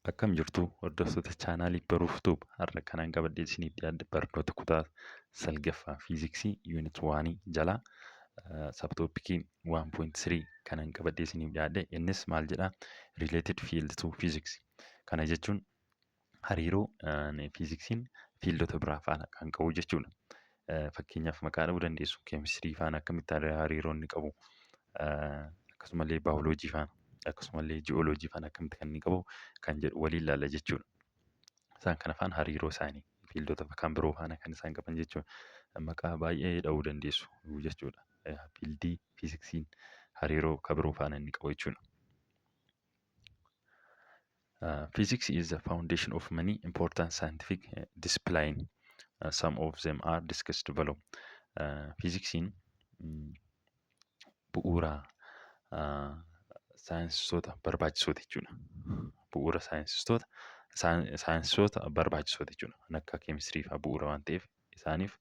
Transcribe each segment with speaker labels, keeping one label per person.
Speaker 1: Akkam jirtu hordoftoota chaanaalii Baruuf Tube? Har'a kanaan qabadhee isiniif dhiyaadhe barnoota kutaa salgaffaa fiiziksii unit 1 jalaa subtopicii 1.3 kanan qabadhee isiniif dhiyaadhe. Innis maal jedhaa? Related field to physics. Kana jechuun hariiroo fiiziksiin fiildota biraa faana kan qabu jechuudha. Fakkeenyaaf maqaa dha'uu dandeessu: keemistirii faana akkamitti hariiroo inni qabu, akkasumallee baayoloojii faana, akkasumallee ji'ooloojii faana akkamitti kan inni qabu kan jedhu waliin ilaalla jechuudha. Isaan kana faana hariiroo isaanii fiildota kan biroo faana kan isaan qaban jechuudha. Maqaa baay'ee dha'uu dandeessu jechuudha. Fiildii fiiziksiin hariiroo kan biroo faana inni qabu jechuudha. Physics is the foundation of many important scientific discipline. Some of them are discussed below. Fiiziksiin bu'uura saayinsistoota barbaachisooti jechuudha. Bu'uura saayinsistoota barbaachisooti jechuudha. Kan akka keemistirii fa'aa bu'uura waan ta'eef isaaniif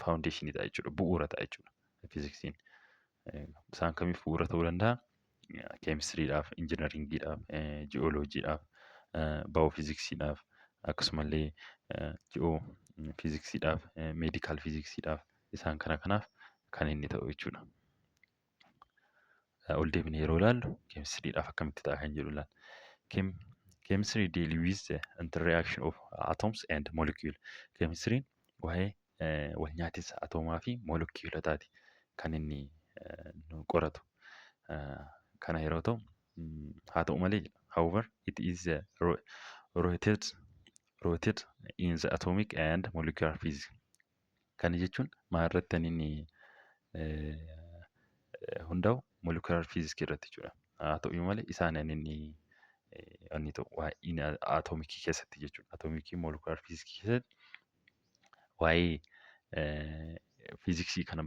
Speaker 1: foundationii ta'a jechuudha. Bu'uura ta'a jechuudha fiiziksiin. Isaan kamiif bu'uura ta'uu danda'a? Keemistiriidhaaf, injinariingiidhaaf, ji'ooloojiidhaaf, baayoofiiziksiidhaaf, akkasumallee ji'oo fiiziksiidhaaf, medical fiiziksiidhaaf, isaan kana kanaaf kan inni ta'u jechuudha. Ol deebinee yeroo ilaallu keemistiriidhaaf akkamitti ta'a kan jedhu ilaalla. Chemistry deal with the interaction of atoms and molecule. Keemistiriin waa'ee wal nyaatisa atoomaa fi moolekiyuulotaati kan inni nu qoratu. Kana yeroo ta'u, haa ta'u malee, however, it is rooted in the atomic and molecular physics. Kana jechuun maal irratti kan inni hundaa'u? Molecular physics irratti jechuudha. Haa ta'u malee isaan inni inni ta'u waa'ee atomicii keessatti jechuudha. Atomicii molecular physics keessatti waa'ee fiiziksii kana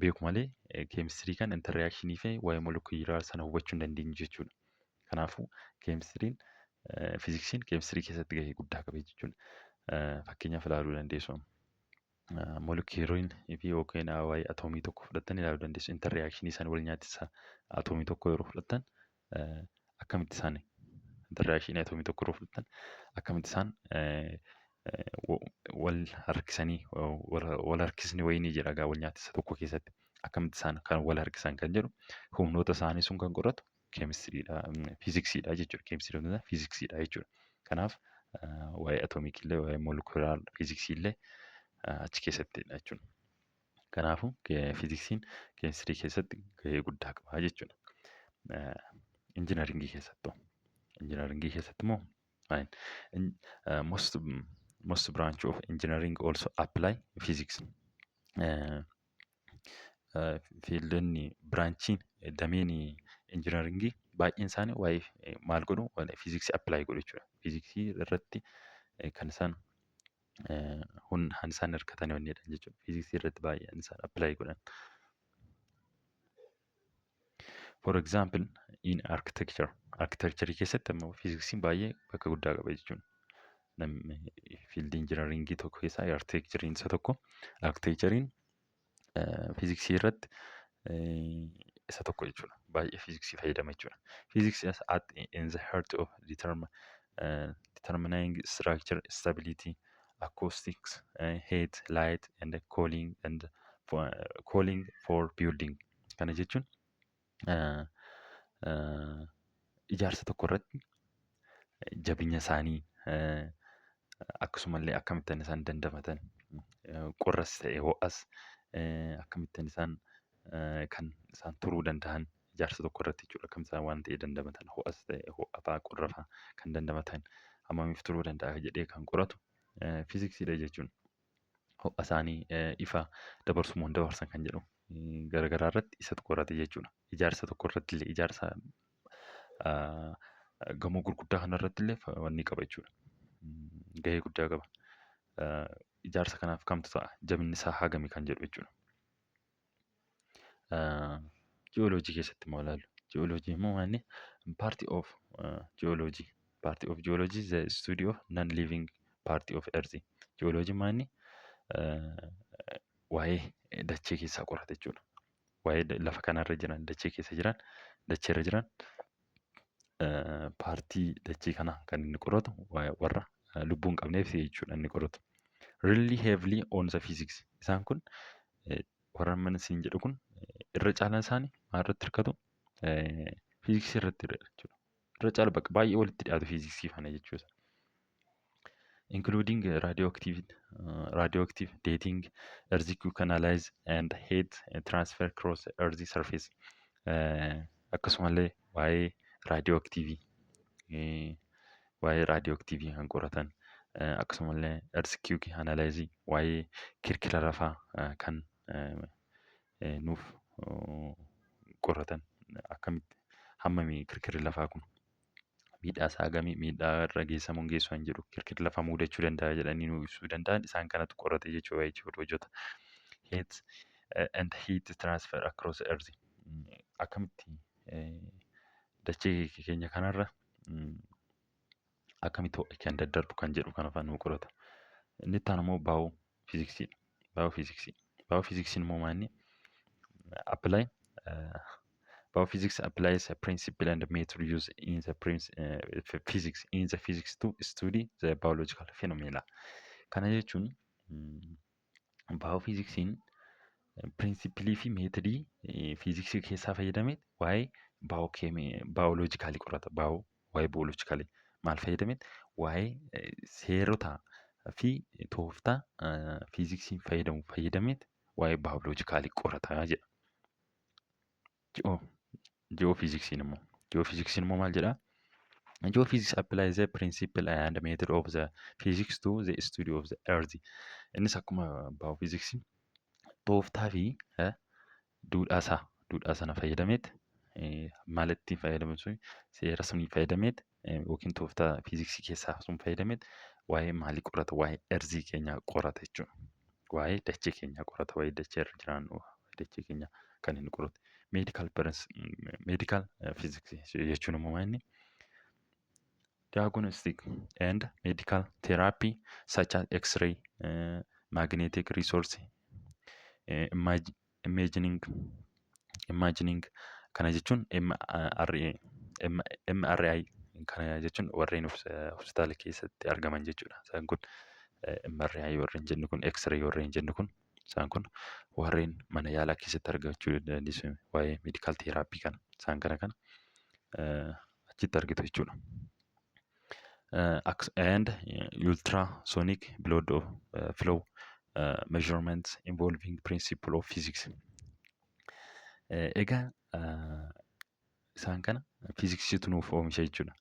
Speaker 1: beeku malee keemistirii kana interactionii fi waa'ee molecular sana hubachuu hin dandeenyu jechuudha. Kanaafuu keemistiriin fiiziksiin keemistirii keessatti gahee guddaa qaba jechuudha. Fakkeenyaaf ilaaluu dandeessu. Moolekuuliin fi yookiin waa'ee atoomii tokko fudhattanii ilaaluu dandeessu. Interactionii isaan wal nyaatisa atoomii tokko yeroo fudhattan, akkamitti isaan interactionii atoomii tokko yeroo fudhattan akkamitti isaan wal harkisanii, wal harkisni wayii ni jira egaa wal nyaatisa tokko keessatti, akkamitti isaan kan wal harkisan kan jedhu, humnoota isaanii sun kan qoratu keemistiriidha, fiiziksiidha jechuudha. Keemistiriin fiiziksiidha jechuudha. Kanaaf waa'ee atoomikii illee waa'ee molecular fiiziksii illee achi keessattidha jechuudha. Kanaafuu fiiziksiin keemistirii keessatti gahee guddaa qaba jechuudha. Injinaringii keessattuu. Injinaringii keessatti immoo most branch of engineering also apply physics. Fiildonni branchiin dameen injinaringii baay'een isaanii waa'ee maal godhu? Fiiziksii apply godhu jechuudha. Fiiziksii irratti kan isaan humna isaan hirkatanii hojjetan jechuudha. Fiiziksii irratti baay'een isaan apply godhan. For example, in architecture, architecture keessatti ammoo fiiziksiin baay'ee bakka guddaa qaba jechuudha. Namni fiildii injinaringii tokko keessaa architecturein isa tokko. Architecturein fiiziksii irratti isa tokko jechuudha. Baay'ee fiiziksii fayyadama jechuudha. Physics is at in the heart of determining structure, stability, acoustics, heat, light and cooling and cooling for building. Kana jechuun ijaarsa tokko irratti jabinya isaanii, akkasumallee akkamittiin isaan dandamatan, qorras ta'e ho'as, akkamittiin isaan kan isaan turuu danda'an ijaarsa tokko irratti jechuudha. Akkamitti isaan waan ta'e dandamatan, ho'as ta'e ho'a fa'aa qorra fa'aa kan dandamatan, hammamiif turuu danda'a jedhee kan qoratu fiiziksiidha jechuudha. Ho'a isaanii, ifa dabarsu moo hin dabarsan kan jedhu garaagaraa irratti isatu qorata jechuudha. Ijaarsa tokko irratti illee, ijaarsa gamoo gurguddaa kana irratti illee wanni qaba jechuudha. Gahee guddaa qaba. Ijaarsa kanaaf kamtu ta'a? Jabinni isaa hagami kan jedhu jechuudha. Ji'ooloojii keessatti immoo ilaallu. Ji'ooloojii immoo maali? Part of geology. Part of geology is the study of non-living part of earth. Ji'ooloojiin maali? Waa'ee dachee keessaa qorata jechuudha. Waa'ee lafa kanarra jiran, dachee keessa jiran, dacheerra jiran Paartii dachee kanaa kan inni qoratu warra lubbuu hin qabneef jechuudha inni qoratu. Rely heavily on the physics. Isaan kun warra mana siin jedhu kun irra caalaan isaanii maal irratti hirkatu? Fiiziksii irratti jechuudha. Irra caala bakka baay'ee walitti dhiyaatu fiiziksii faana jechuudha. Including radioactive dating, earthquake analyze and heat transfer across earth surface. Akkasumallee waa'ee radioactive kan qoratan, akkasumallee earthquake analyze, waa'ee kirkira lafaa kan nuuf qoratan, akkamitti hammami kirkirri lafaa kun, miidhaa isaa hagamii, miidhaa irra geessamu hin geessu kan jedhu, kirkirri lafaa mudachuu danda'a jedhanii nu ibsuu danda'an, isaan kanatu qorate jechuudha ji'ooloojota. Heat and heat transfer across earth, akkamitti dachee keenya kanarra akkamitti ho'i kan daddarbu kan jedhu kana fa'aa nu qorata. Inni itti aanu immoo baayoo fiiziksiidha. Baayoo fiiziksii. Baayoo fiiziksiin immoo maal inni apply? Biophysics applies a principle and method used in the physics to study the biological phenomena. Kana jechuun baayoofiiziksiin principle fi method fiiziksii keessaa fayyadamee waa'ee baayoloojikaalii qorata. Waa'ee baayoloojikaalii maal fayyadamee? Waa'ee seerotaa fi tooftaa fiiziksiin fayyadamu fayyadamee waa'ee baayoloojikaalii qorata jedha. Ji'oofiiziksiin immoo maal jedhaa? Geophysics applies the principle and method of the physics to the study of the earth. Innis akkuma baayoofiiziksii tooftaa fi duudhaa sana fayyadameet, maal ittiin fayyadamu sun, seera sunii fayyadameet yookiin tooftaa fiiziksii keessaa sun fayyadameet waa'ee maalii qorata? Waa'ee earth keenyaa qorata jechuudha. Waa'ee dachee keenyaa qorata. Waa'ee dachee irra jiraannu, dachee keenyaa kan inni qoratu. Medical physics jechuun immoo maal inni? Diagnostic and medical therapy such as X-ray, magnetic resonance, imaging. Kana jechuun MRI kana jechuun warreen hospitaala keessatti argaman jechuudha. Isaan kun MRI warreen jennu kun, X-ray warreen jennu kun, isaan kun warreen mana yaalaa keessatti argachuu dandeessu, waa'ee medical therapy kana isaan kana achitti argitu jechuudha. And ultrasonic blood of flow measurements involving principle of physics. Egaa isaan kana fiiziksiitu nuuf oomisha jechuudha.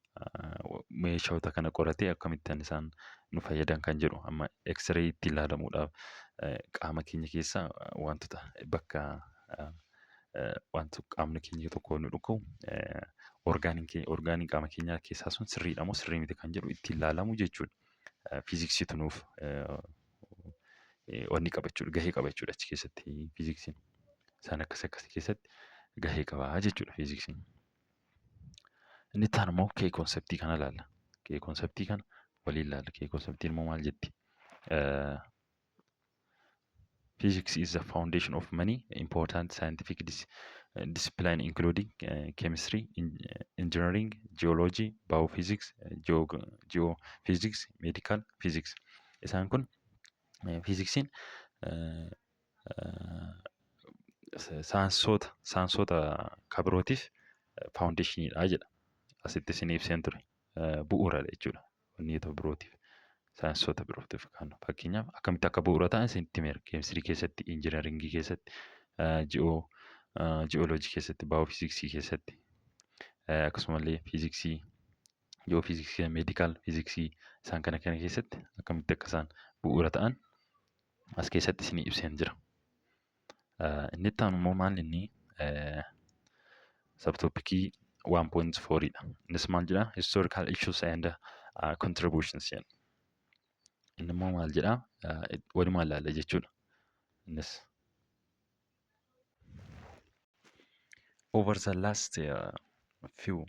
Speaker 1: Meeshoota kana qoratee akkamittiin isaan nu fayyadan kan jedhu, amma X-ray itti ilaalamuudhaaf qaama keenya keessa wantoota bakka wanti qaamni keenya tokko nu dhukkubu, orgaaniin qaama keenyaa keessaa sun sirriidha moo sirrii miti kan jedhu ittiin ilaalamu jechuudha. Fiiziksiitu nuuf wanni qaba jechuudha, gahee qaba jechuudha achi keessatti fiiziksiin. Isaan akkas akkasii keessatti gahee qaba jechuudha fiiziksiin. Inni itti aanu immoo key concept kana ilaalla. Key concept kana waliin ilaalla. Key conceptiin immoo maal jetti? Physics is the foundation of many important scientific discipline including chemistry, engineering, geology, biophysics, geophysics, medical physics. Isaan kun fiiziksiin saayinsota kabirootiif foundationiidha jedha. Asitti isin ibseen ture. Bu'uuradha jechuudha. Wantoota birootiif, saayinsota birootiif kan fakkeenyaaf akkamitti akka bu'uura ta'an isinitti himeera. Keemistirii keessatti, injiinaringii keessatti, ji'ooloojii keessatti, baayoofiiziksii keessatti, akkasumallee fiiziksii, ji'oofiiziksii, medical fiiziksii, isaan kana kana keessatti akkamitti akka isaan bu'uura ta'an as keessatti isinii ibseen jira. Inni itti aanu immoo maal inni? Subtopic 1.4 dha. Innis maal jedhaa? Historical issues and contributions jedha. Inni immoo maal jedhaa? Walumaan ilaalla jechuudha. Innis. Over the last few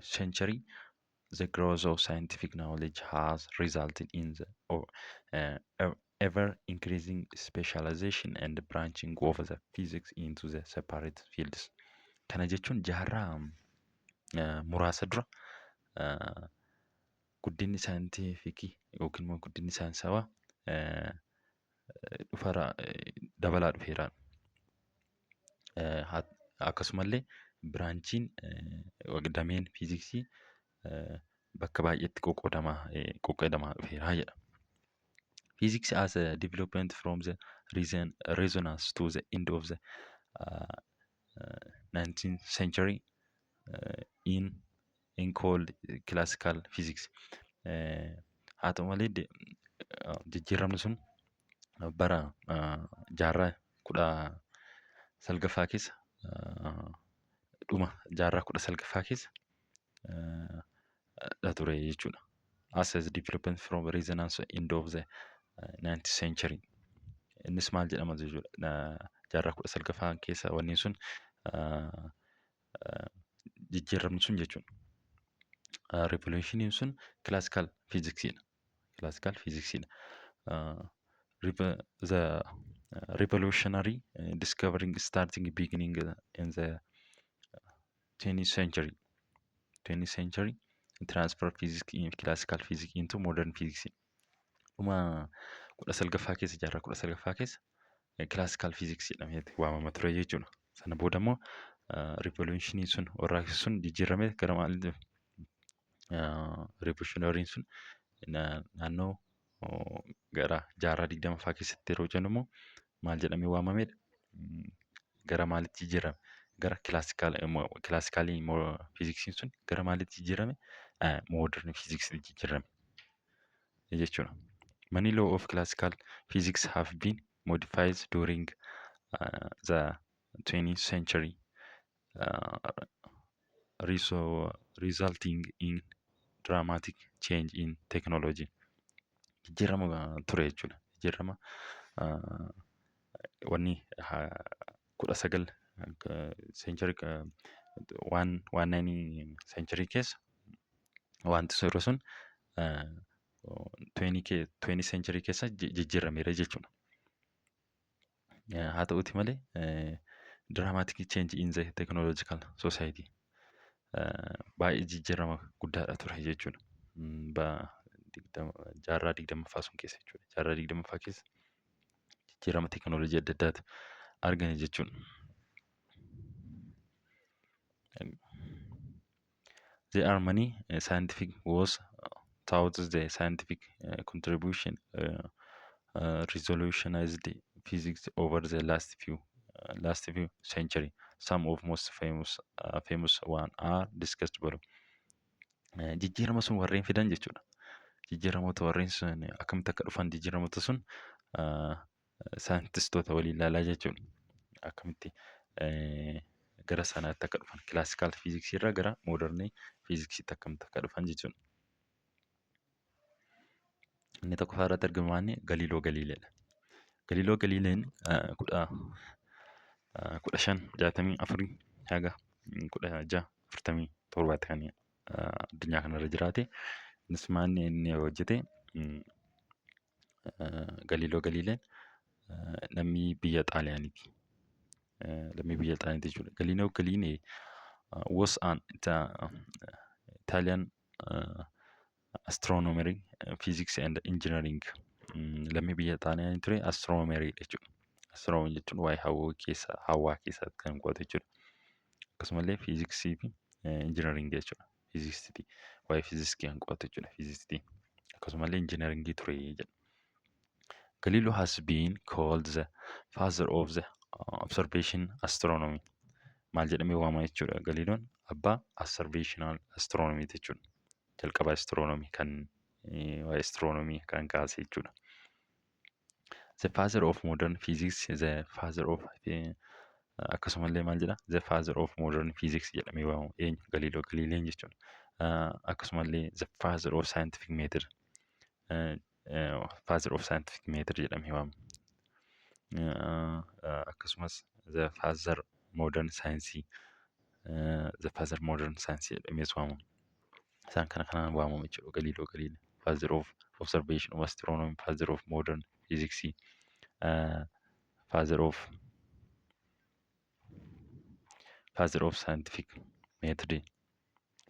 Speaker 1: century, the growth of scientific knowledge has resulted in the ever increasing specialization and branching of the physics into the separate fields. Kana jechuun jaarraa muraasa dura guddinni saayintifikii yookiin immoo guddinni saayinsawaa dhufara dabalaa dhufeera. Akkasumallee branchiin, dameen fiiziksii bakka baay'eetti qoqqoodamaa dhufeera jedha. Physics as a development from the reason, resonance to the end of the 19th century in called classical physics. Haa ta'u malee, jijjiiramni sun bara jaarraa 19ffaa keessa, dhuma jaarraa 19ffaa keessa dha ture jechuudha. As a development from resonance end of the 19th century. Innis maal jedhama jechuudha? Jaarraa 19ffaa keessa wanni sun, jijjiiramni sun jechuudha. Revolutioniin sun classical physicsiidha. Classical physicsiidha. The revolutionary discovering starting beginning in the 20th century. 20th century transfer physics in classical physics into modern physics. Dhuma 19ffaa keessa, jaarraa 19ffaa keessa classical physics jedhamee waamama ture jechuudha. Sana booda immoo revolutioniin sun, warraaqsi sun jijjiiramee gara maalitti? Revolutionaryin sun naannoo gara jaarraa 20ffaa keessatti yeroo jennu immoo maal jedhamee waamamedha? Gara maalitti jijjiirame? Gara classicalii fiiziksiin sun gara maalitti jijjiirame? Modern fiiziksiitti jijjiirame jechuudha. Many law of classical physics have been modified during the 20th century, resulting in dramatic change in technology. Jijjiirama ture jechuudha. Jijjiirama wanni 19 century, 19 century keessa wanti yeroo sun 20 century keessa jijjiirameera jechuudha. Haa ta'uuti malee, dramatic change in the technological society baay'ee jijjiirama guddaadha ture jechuudha. Jaarraa 20ffaa sun keessa jechuudha. Jaarraa 20ffaa keessa jijjiirama teekinooloojii adda addaatu argame jechuudha. There are many scientific was thought the scientific contribution revolutionized physics over the last few century. Some of most famous one are discussed below. Jijjiirama sun warreen fidan jechuudha. Jijjiiramoota warreen sun akkamitti akka dhufan, jijjiiramoota sun saayintistoota waliin ilaalaa jechuudha. Akkamitti gara sanaatti akka dhufan, classical fiiziksii irraa gara modernii fiiziksiitti akkamitti akka dhufan jechuudha. Inni tokkoffaa irratti argamu maanni Galiiloo Galiileedha. Galiiloo Galiileen 1564 haga 1647tti kan addunyaa kanarra jiraate. Innis maanni inni hojjete? Galiiloo Galiileen lammii biyya Xaaliyaaniiti. Lammii biyya Xaaliyaaniiti jechuudha. Galiiloo Galiilee was an Italian astronomer, physics and engineering. Lammii biyya Xaaliyaanii ture, astronomer jechuudha. Astronomer jechuun waa'ee hawaa keessa hawaa keessatti kan qo'atu jechuudha. Akkasumallee fiiziksii fi engineeringii jechuudha. Fiiziksii, waa'ee fiiziksii kan qo'atu jechuudha. Fiiziksii akkasumallee engineeringii ture jedha. Galileo has been called the father of the observation astronomy. Maal jedhamee waamama jechuudha? Galiiloon abbaa observational astronomy jechuudha. Jalqaba astronomy kan waa'ee astronomy kan kaase jechuudha. The father of modern physics, the father of, akkasumallee maal jedha? The father of modern physics jedhamee waamama. Eenyu? Galiiloo Galiileen jechuudha. Akkasumallee the father of scientific method, father of scientific method jedhamee waamama. Akkasumas the father modern science, the father modern science jedhamees waamama. Isaan kana kanaan waamama jechuudha Galiiloo Galiileen. Father of observation of astronomy, father of modern physics, father of scientific method.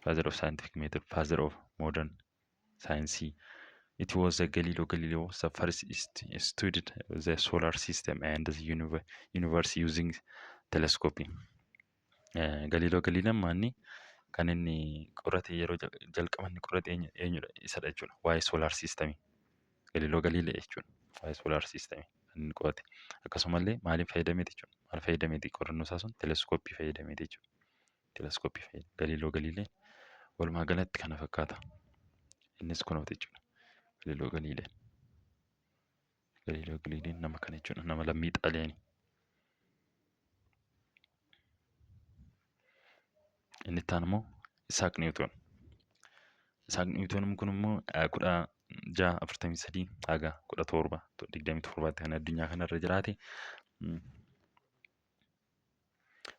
Speaker 1: Father of scientific method, father of modern science. It was the Galileo Galileo the first studied the solar system and the universe using telescope. Galileo Galiileen maanni kan inni qorate yeroo jalqaba inni qorate eenyudha isadha jechuudha. Waa'ee solar system. Galileo Galiilee jechuudha. Waa'ee solar system kan inni qo'ate. Akkasumallee maaliin fayyadameeti jechuudha. Maal fayyadameeti qorannoo isaa sun teleskooppii fayyadameeti jechuudha. Teleskooppii fayyadame. Galileo Galiileen walumaa galatti kana fakkaata. Innis kunooti jechuudha. Galileo Galiileen. Galileo Galiileen nama kana jechuudha. Nama lammii Xaaliyaanii. Inni itti aanu immoo Isaak Niwutoon. Isaak Niwutoon kun immoo 1643 haga 1727tti kan addunyaa kanarra jiraate.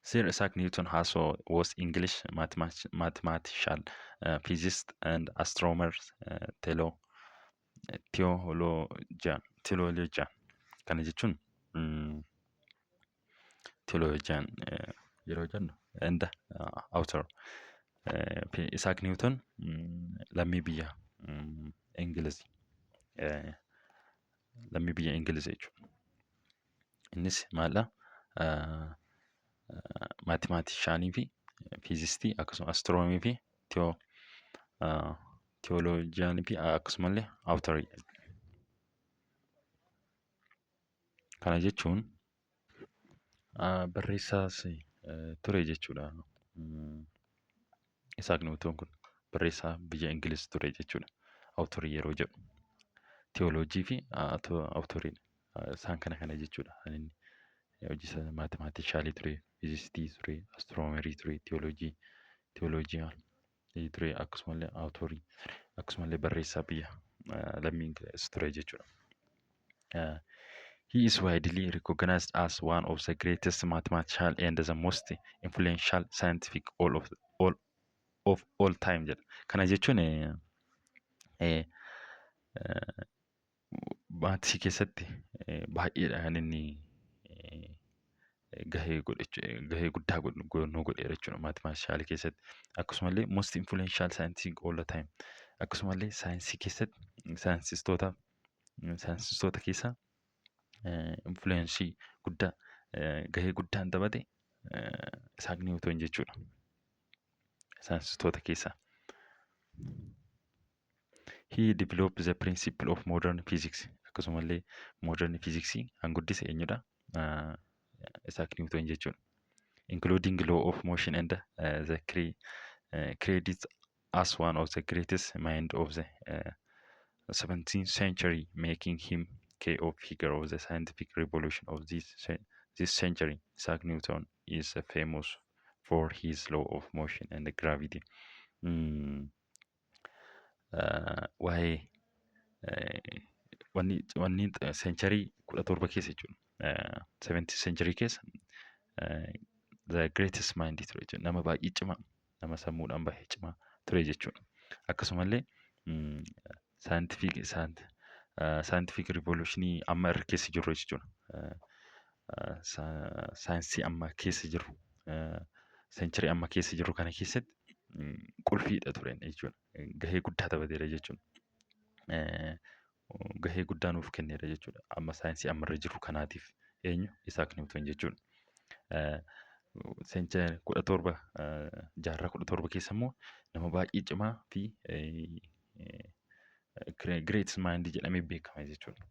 Speaker 1: Sir Isaac Newton was English mathematician, physicist and astronomer, theologian. Theologian. Kana jechuun theologian yeroo jennu and author. Isaac Newton lammii biyya Ingilizi. Lammii biyya Ingilizi jechuudha. Innis maaldha? Maatimaatiishaanii fi fiizistii akkasuma astiroonomii fi tiyooloojiyaanii fi akkasumallee awutarii. Kana jechuun barreessaas ture jechuudha. Isaak Niwutoon kun barreessaa biyya Ingiliz ture jechuudha. Awutarii yeroo jedhu. Tiyooloojii fi awutariidha. Isaan kana kana jechuudha. Kan inni hojii isaa maatimaatishaalii ture, fiizistii ture, astiroomerii ture, tiyooloojii, tiyooloojii ture akkasumallee awutorii akkasumallee barreessaa biyya lammii Ingiliz ture jechuudha. He is widely recognized as one of the greatest mathematician and the most influential scientific all of all time jedha. Kana jechuun maatisii keessatti baay'eedha kan inni gahee godhe gahee guddaa nu godheera jechuudha maatimaatishaalii keessatti. Akkasumallee most influential scientific all the time. Akkasumallee saayinsii keessatti saayinsistoota keessaa influensii guddaa gahee guddaa kan taphate Isaak Niwutoon jechuudha. Saayinsistoota keessaa. He developed the principle of modern physics. Akkasumallee modern physics kan guddise eenyudha? Isaac Newton jechuudha. Including law of motion and the credit as one of the greatest mind of the 17th century, making him key of figure of the scientific revolution of this century. Isaac Newton is famous for his law of motion and gravity. Waa'ee wanni century 17 keessa jechuudha. 17th century keessa the greatest mind ture jechuudha. Nama baay'ee cimaa, nama sammuudhaan baay'ee cimaa ture jechuudha. Akkasumallee scientific revolutionii amma irra keessa jirru jechuudha. Saayinsii amma keessa jirru, century amma keessa jirru kana keessatti qulfiidha ture jechuudha. Gahee guddaa taphateera jechuudha. Gahee guddaa nuuf kenneera jechuudha. Amma saayinsii amma irra jirru kanaatiif eenyu Isaak Niwutoon jechuudha. Century 17 jaarraa 17 keessa immoo nama baay'ee cimaa fi great mind jedhamee beekama jechuudha.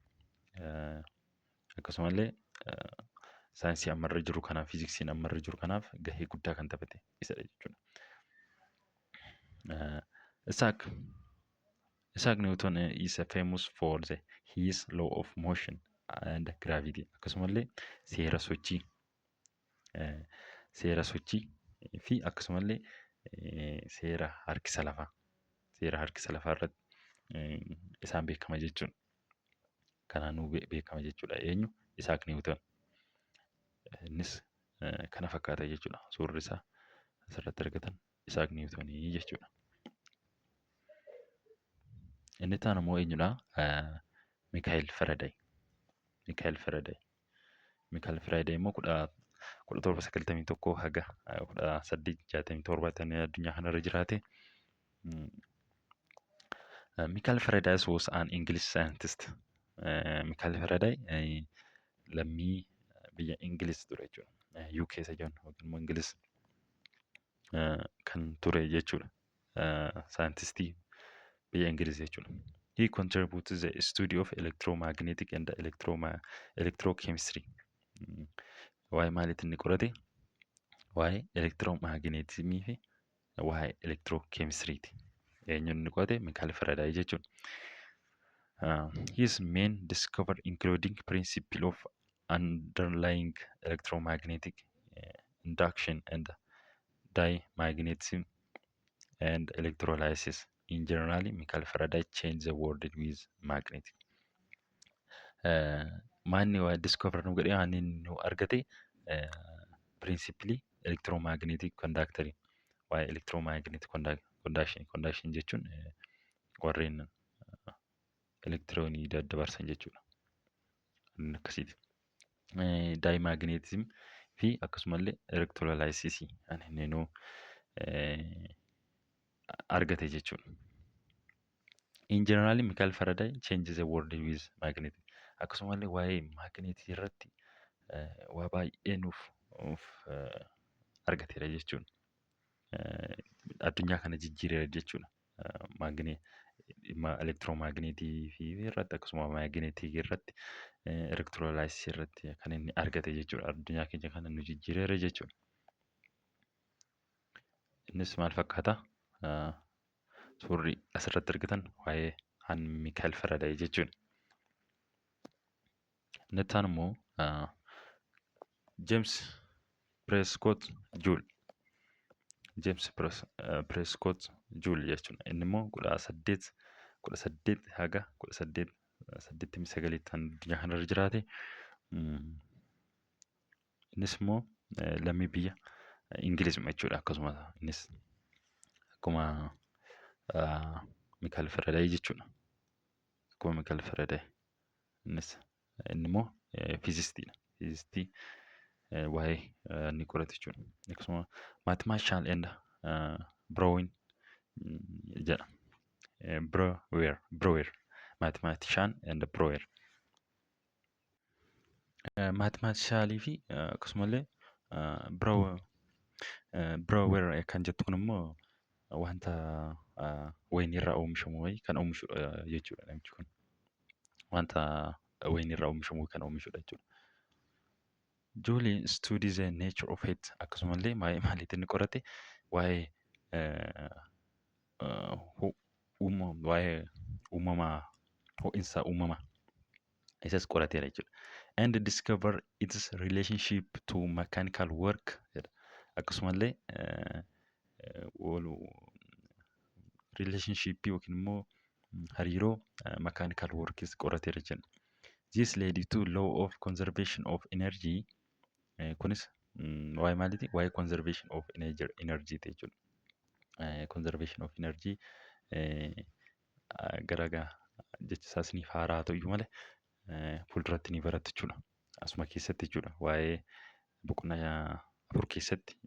Speaker 1: Akkasumallee saayinsii amma irra jiru kanaaf fiiziksiin amma irra jiru kanaaf gahee guddaa kan taphate isadha jechuudha. Isaac Newton is famous for his law of motion and gravity. Akkasumallee seera sochii fi akkasumallee seera harkisa lafaa irratti isaan beekama jechuudha. Kanaanuu beekama jechuudha. Eenyu? Isaac Newton. Innis kana fakkaata jechuudha. Suurri isaa asirratti argatan Isaac Newtonii jechuudha. Inni itti aanu immoo eenyudha? Mikaa'el Faraday. Mikaa'el Faraday. Mikaa'el Faraday immoo kudha 1791 haga 1867 addunyaa kanarra jiraate. Michael Faraday was an English scientist. Michael Faraday lammii biyya Ingiliz ture jechuudha. UK isa jennu yookiin immoo Ingiliz kan ture jechuudha. Saayintistii biyya Ingiliz jechuudha. He contributed the study of electromagnetic and electrochemistry. Waa'ee maaliitiin inni qorate? Waa'ee elektiroomagneetismii fi waa'ee elektirookeemistiriiti. Eenyuun inni qo'ate? Michael Faraday jechuudha. His main discovery including principle of underlying electromagnetic induction and diamagnetism and electrolysis. In general, Michael Faraday changed the world with magnetic. Maanni waa discover nu godhee, waan inni nu argate, principle electromagnetic conductor, waa'ee electromagnetic conduction jechuun warreen elektiroonii daddabarsan jechuudha. Akkasiiti. Diamagnetism fi akkasumallee electrolysis kan inni nu argate jechuudha. In general, Michael Faraday changes the world with magnetic. Akkasumallee waa'ee maagneetii irratti waa baay'ee nuuf argateera jechuudha. Addunyaa kana jijjiireera jechuudha. Dhimma elektiroomagneetii fi irratti, akkasuma maagneetii irratti, electrolysis irratti kan inni argate jechuudha. Addunyaa keenya kana nu jijjiireera jechuudha. Innis maal fakkaata? Suurri asirratti argitan waa'ee han Michael Faraday jechuudha. Inni itti aanu immoo James Prescott Joule. James Prescott Joule jechuudha. Inni immoo 1818 haga 1889tti kan addunyaa kanarra jiraate. Innis immoo lammii biyya Ingilizuma jechuudha. Akkasuma innis akkuma Michael Faraday jechuudha. Akkuma Michael Faraday innis, inni immoo fiizistiidha. Fiizistii waa'ee inni qorate jechuudha. Akkasuma mathematician and brewing jedha. Brewer, mathematician and brewer. Mathematicianii fi akkasumallee brewer kan jettu kun immoo wanta wayinii oomishamu wayii kan oomishudha jechuudha namichi kun. Wanta wayinii irraa oomishamu kan oomishudha jechuudha. Joule studies the nature of heat. Akkasumallee waa'ee maaliitiin inni qorate? Waa'ee uumamaa, ho'iinsa uumamaa isas qorateera jechuudha. And discover its relationship to mechanical work jedha. Akkasumallee relationship yookiin immoo hariiroo mechanical workis qorateera jechuudha. This led to law of conservation of energy. Kunis waa'ee maaliiti? Waa'ee conservation of energy jechuudha. Conservation of energy gara jecha isaa isiniif haaraa haa ta'u iyyuu malee fuulduratti ni barattu jechuudha. Asuma keessatti jechuudha. Waa'ee boqonnaa 4 keessatti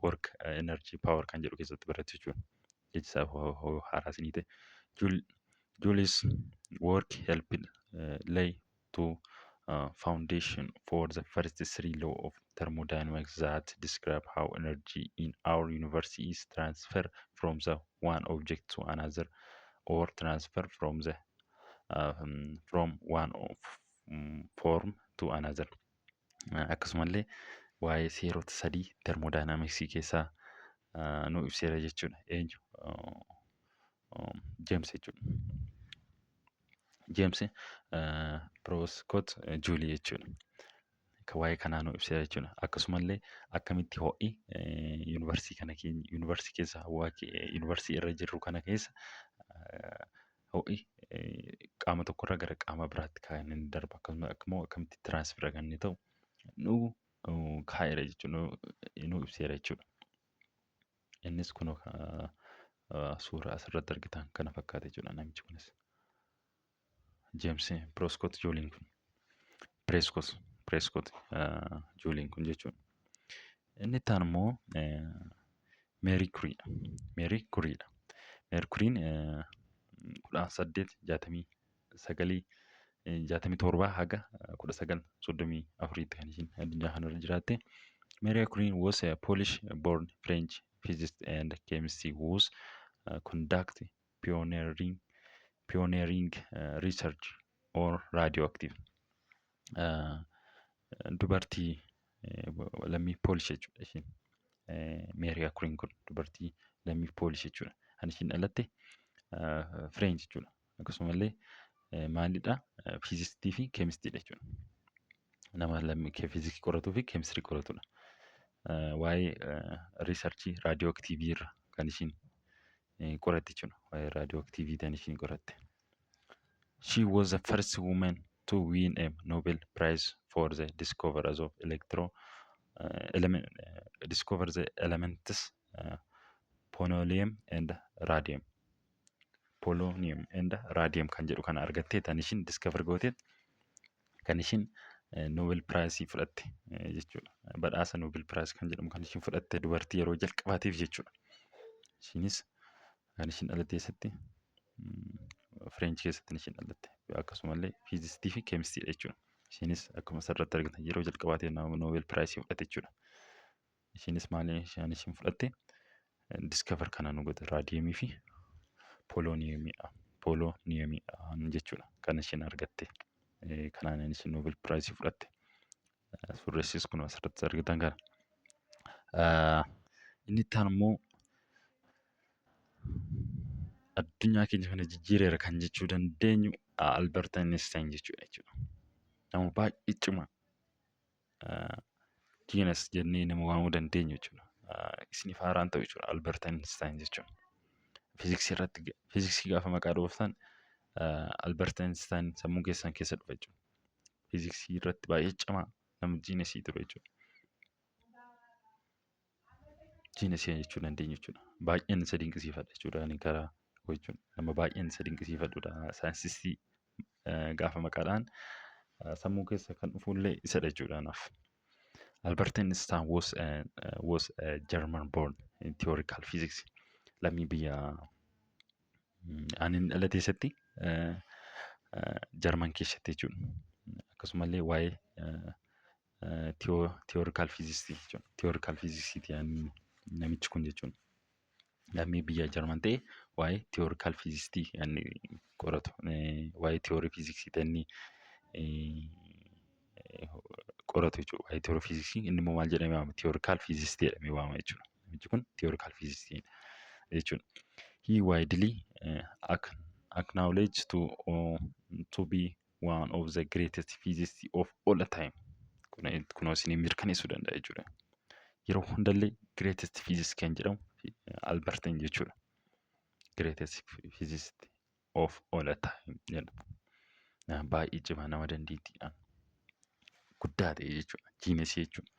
Speaker 1: work, energy, power kan jedhu keessatti barattu jechuudha. Jechi isaa haaraa isinii ta'e. Joule's work helped lay to foundation for the first three law of thermodynamics that describe how energy in our universe is transferred from the one object to another or transfer from one of form to another. Akkasumallee waa'ee seerota sadii termodaayinaamiksii keessaa nu ibseera jechuudha. Eenyu? James jechuudha. James Prescott Joule jechuudha. Kan waa'ee kanaa nu ibseera jechuudha. Akkasumallee akkamitti ho'i yuunivarsiitii kana yuunivarsiitii keessa, hawaa yuunivarsiitii irra jirru kana keessa, ho'i qaama tokkorraa gara qaama biraatti kan inni darbu, akkasuma immoo akkamitti transfer kan inni ta'u nu kaa'eera jechuudha. Nu ibseera jechuudha. Innis kunoo suuraa asirratti argitan kana fakkaata jechuudha namichi kunis. James Prescott Jouleiin kun. Prescott Prescott Juuliin kun jechuudha. Inni itti aanu immoo Meerii Kuriidha. Meerii Kuriidha. Meerii Kuriin 1869 67 haga 1934tti kan ishiin addunyaa kanarra jiraatte. Marie Curie was a Polish born French physicist and chemist who was conduct pioneering research on radioactive. Dubartii lammii Poolish jechuudha ishiin. Marie Curie kun dubartii lammii Poolish jechuudha. Kan ishiin dhalatte French jechuudha. Akkasumallee maalidha? Fiizistii fi keemistiidha jechuudha. Nama lammii fiizikii qoratuu fi keemistirii qoratudha. Waa'ee researchii raadiyooaktiivii irra kan ishiin qoratte jechuudha. Waa'ee raadiyooaktiivii kan ishiin qoratte. She was the first woman to win a Nobel Prize for the discoverers of electro element, discover the elements polonium and radium. Polonium and radium kan jedhu kana argattee tan ishiin discover goote kan ishiin Nobel Prize fudhatte jechuudha. Badhaasa Nobel Prize kan jedhamu kan ishiin fudhatte dubartii yeroo jalqabaatiif jechuudha. Ishiinis kan ishiin dhalatte eessatti? French keessatti ishiin dhalatte. Akkasumallee fiizistii fi keemistiidha jechuudha. Ishiinis akkuma asirratti argitan yeroo jalqabaatiif Nobel Prize fudhatte jechuudha. Ishiinis maali ishiin fudhatte? Discover kana nu godhe raadiyeemii fi poolooniyeemiidha. Poolooniyeemiidha jechuudha kan ishiin argatte. Kanaan ishiin Nobel Prize fudhatte. Suurressis kun asirratti argitan kana. Inni itti aanu immoo addunyaa keenya kana jijjiireera kan jechuu dandeenyu Albert Einstein jechuudha jechuudha. Nama baay'ee cimaa genius jennee nama waamuu dandeenyu jechuudha. Isiniif haaraan ta'u jechuudha Albert Einstein jechuun. Fiiziksii irratti, fiiziksii gaafa maqaa dhooftan, Albert Einstein sammuu keessan keessa dhufa jechuudha. Fiiziksii irratti baay'ee cimaa nama geniusii ture jechuudha. Geniusii jechuu dandeenya jechuudha. Baay'een isa dinqisiifadha jechuudha ani karaa koo jechuudha. Nama baay'een isa dinqisiifadhudha. Saayinsistii gaafa maqaadhaan sammuu keessa kan dhufullee isadha jechuudha anaaf. Albert Einstein was a German born in theoretical physics. Lammii biyya ani dhalate keessatti Jarman keessatti jechuudha. Akkasumallee waa'ee theoretical physics jechuudha. Theoretical physics namichi kun jechuudha. Lammii biyya Jarman ta'e waa'ee theoretical physics inni qoratu, waa'ee theory physics inni qoratu jechuudha. Waa'ee theory physics inni immoo maal jedhamee waamama? Theoretical physics jedhamee waamama jechuudha. Namichi kun theoretical physics jechuudha. He widely acknowledged to be one of the greatest physicists of all the time. Kunoo isinii mirkaneessuu danda'a jechuudha. Yeroo hundallee greatest physicist kan jedhamu Albert jechuudha. Greatest physicist of all the time jedha. Baay'ee cimaa, nama dandeettiidhaan guddaa ta'e jechuudha. Geniusii jechuudha.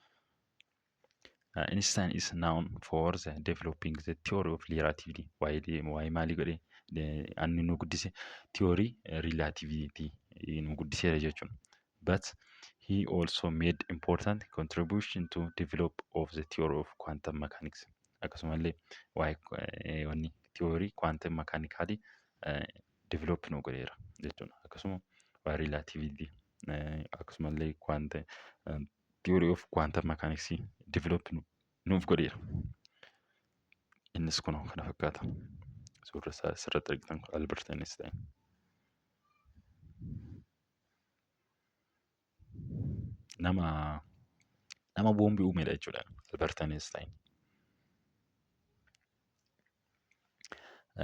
Speaker 1: Einstein is known for the developing the theory of relativity. Waa'ee maalii godhee anni nu guddise? Theory relativity nu guddiseera jechuudha. But he also made important contribution to develop of the theory of quantum mechanics. Akkasumallee waa'ee wanni theory quantum mechanically develop nu godheera jechuudha. Akkasuma waa'ee relativity, akkasumallee quantum theory of quantum mechanics develop nuuf godheera. Innis kunoo kana fakkaata. Suurri isaa asirratti argitan kun Albert Einstein. Nama boombii uumedha jechuudha Albert Einstein.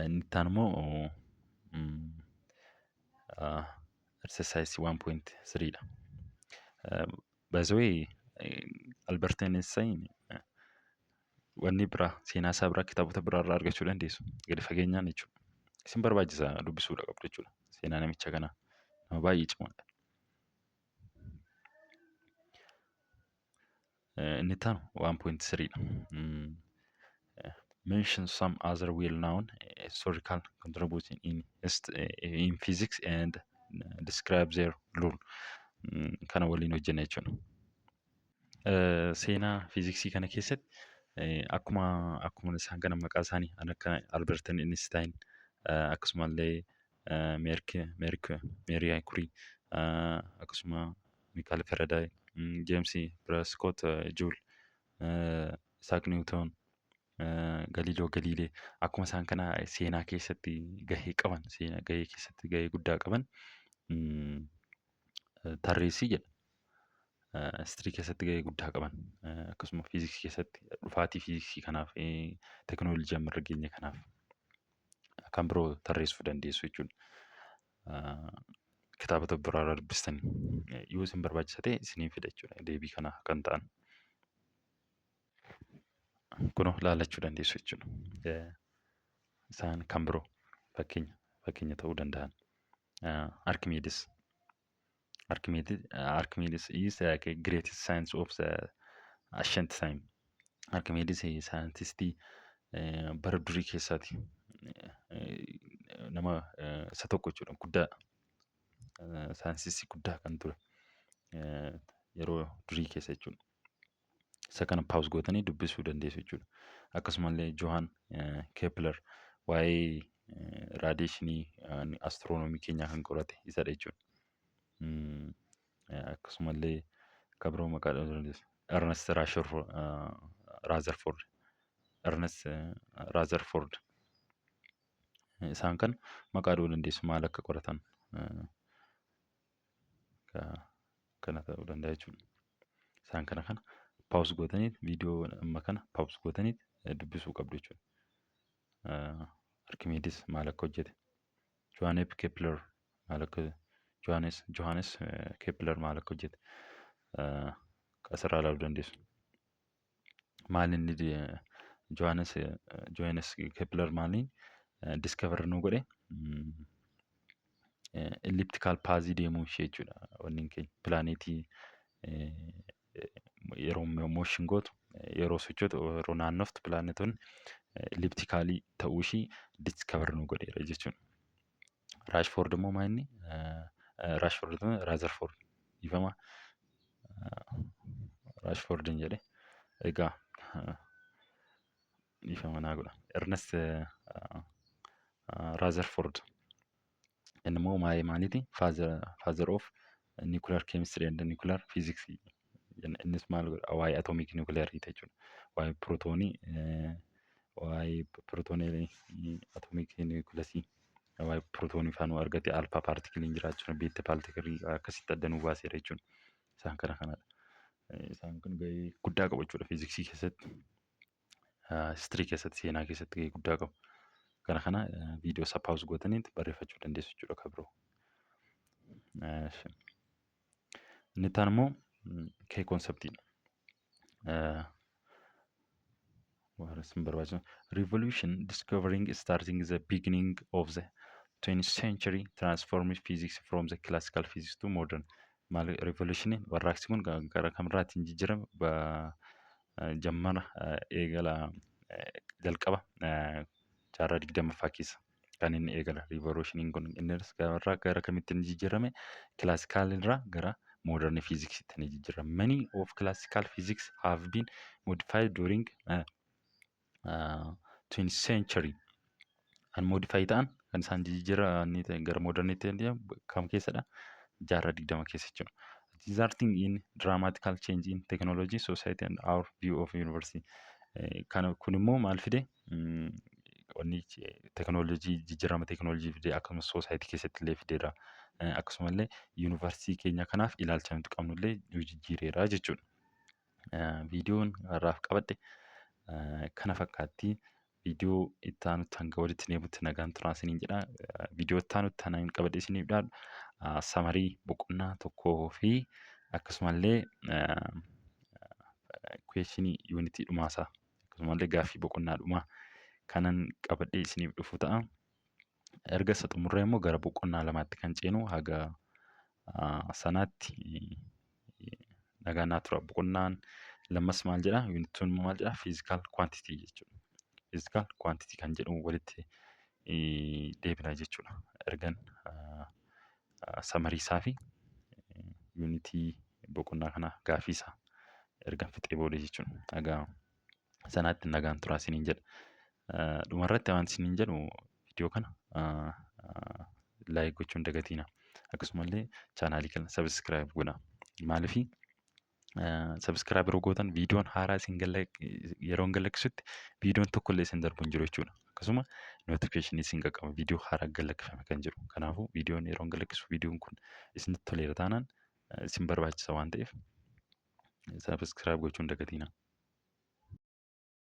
Speaker 1: Inni itti aanu immoo exercise 1.3 dha. By the way, Albert Einstein wanni biraa, seenaa isaa biraa kitaabota biraa irraa argachuu dandeessu. Gadi fageenyaan jechuudha. Isin barbaachisa, dubbisuudha qabdu jechuudha. Seenaa namicha kanaa, nama baay'ee cimaadha. Inni itti aanu 1.3 dha. Mention some other well-known historical contribution in physics and describe their role. Kana waliin hojjenna jechuudha. Seenaa fiiziksii kana keessatti akkuma isaan kana maqaa isaanii kan akka Albert Einstein, akkasumallee Marie Curie, akkasuma Michael Faraday, James Prescott Joule, Isaac Newton, Galileo Galilei, akkuma isaan kana seenaa keessatti gahee qaban, seenaa gahee keessatti gahee guddaa qaban tarreessii jedha. History keessatti gahee guddaa qaban, akkasuma fiiziksii keessatti dhufaatii fiiziksii kanaaf, teekinooloojii amma irra geenye kanaaf kan biroo tarreessuu dandeessu jechuudha. Kitaabota biraa irraa dubbistanii yoo isin barbaachisa ta'e isiniin fida jechuudha deebii kana kan ta'an. Kunoo ilaalachuu dandeessu jechuudha. Isaan kan biroo fakkeenya ta'uu danda'an. Archimedes. Archimedes is the greatest science of the ancient time. Archimedes saayintistii bara durii keessaati. Nama isa tokko jechuudha, guddaa, saayinsistii guddaa kan ture yeroo durii keessa jechuudha. Isa kana pause gootanii dubbisuu dandeessu jechuudha. Akkasumallee Johann Kepler waa'ee radiation astiroonoomii keenyaa kan qorate isadha jechuudha. Akkasumallee kan biroo maqaa dhahuu dandeessu. Ernest Rutherford. Ernest Rutherford. Isaan kan maqaa dhahuu dandeessu, maal akka qoratan kana ta'uu danda'a jechuudha. Isaan kana pause gootanii, viidiyoo amma kana pause gootanii dubbisuu qabdu jechuudha. Arkimeedis maal akka hojjete, Johannes Kepler maal akka Johannes Kepler maal akka hojjete asirraa ilaaluu dandeessu. Maal inni Johannes Kepler maaliin discover nu godhe? Elliptical path deemuu ishee jechuudha. Wanni keenya pilaaneetii yeroo motion gootu, yeroo sochootu, yeroo naannoftu, pilaanetoonni elliptical ta'uu ishii discover nu godheera jechuudha. Rashford immoo maal inni? Rashford, Rutherford, dhiifama. Rashford hin jedhe. Egaa dhiifama naa godha. Ernest Rutherford inni immoo waa'ee maaliiti? Father of nuclear chemistry and nuclear physics. Innis maal godha? Waa'ee atomic nuclear jechuudha. Waa'ee pirootoonii, waa'ee pirootoonii, atomic nucleus, waa'ee pirootoonii faana argate, alpha particleiin jiraachuu, beta particle akkasitti adda nuu baaseera jechuudha. Isaan kana kanadha. Isaan kun gahee guddaa qabu jechuudha fiiziksii keessatti. History keessatti, seenaa keessatti gahee guddaa qabu. Kana kana viidiyoo isaa pause gootanii barreeffachuu dandeessu jechuudha kan biroo. Inni itti aanu immoo key conceptiidha. Waan isin barbaachisu. Revolution discovering starting the beginning of the 20th century transformed physics from the classical physics to modern. Maal revolutioniin, warraaqsi kun gara kamirraatiin jijjiirame? Jammara eegala, jalqaba jaarraa 20ffaa keessa kan inni eegala revolutioniin kun. Innis gara kamitti inni jijjiirame? Classical irraa gara modern physics'itti ni jijjiirame. Many of classical physics have been modified during 20th century. Kan modify ta'an, kan isaan jijjiiranii gara modernitti kam keessadha? Jaarraa 20 keessa jechuudha. Resulting in dramatical change in technology, society and our view of universe. Kana kun immoo maal fide? Wanni teknoolojii, jijjiirama teknoolojii fide, akkasumas society keessatti illee fideera. Akkasumallee universe keenya kanaaf ilaalcha nuti qabnullee nu jijjiireera jechuudha. Viidiyoon har'aaf qabadhe kana fakkaatti. Viidiyoo itti aanutti hanga walitti deebinutti nagaan turaa isiniin jedha. Viidiyoo itti aanutti kanan qabadhee isiniif dhiyaadhu summary boqonnaa tokkoo fi akkasumallee question unit dhumaasaa, akkasumallee gaaffii boqonnaa dhumaa kanan qabadhee isiniif dhufu ta'a. Erga isa xumurree immoo gara boqonnaa lamaatti kan ceenu, haga sanaatti nagaan naa tura. Boqonnaan lammas maal jedhaa? Unituun maal jedhaa? Physical quantity jechuudha. Physical quantity kan jedhu walitti deebina jechuudha. Ergan summary isaa fi Yuunitii boqonnaa kana gaafii isaa erga fixee booda jechuudha. Egaa sanaatti nagaan turaa isiniin jedha. Dhumarratti wanti isiniin jedhu, viidiyoo kana like gochuu hin dagatinaa. Akkasumallee chaanaalii kana subscribe godhaa. Maaliifii, subscribe yeroo gootan viidiyoon haaraa isin yeroo hin galakkisutti viidiyoon tokkollee isin darbu hin jiru jechuudha. Akkasuma notificationii isin qaqqaba viidiyoo haaraa galakkifame kan jiru. Kanaafuu viidiyoon yeroo hin galakkisu viidiyoon kun isinitti toleera taanaan isin barbaachisa waan ta'eef subscribe gochuu hin dagatinaa.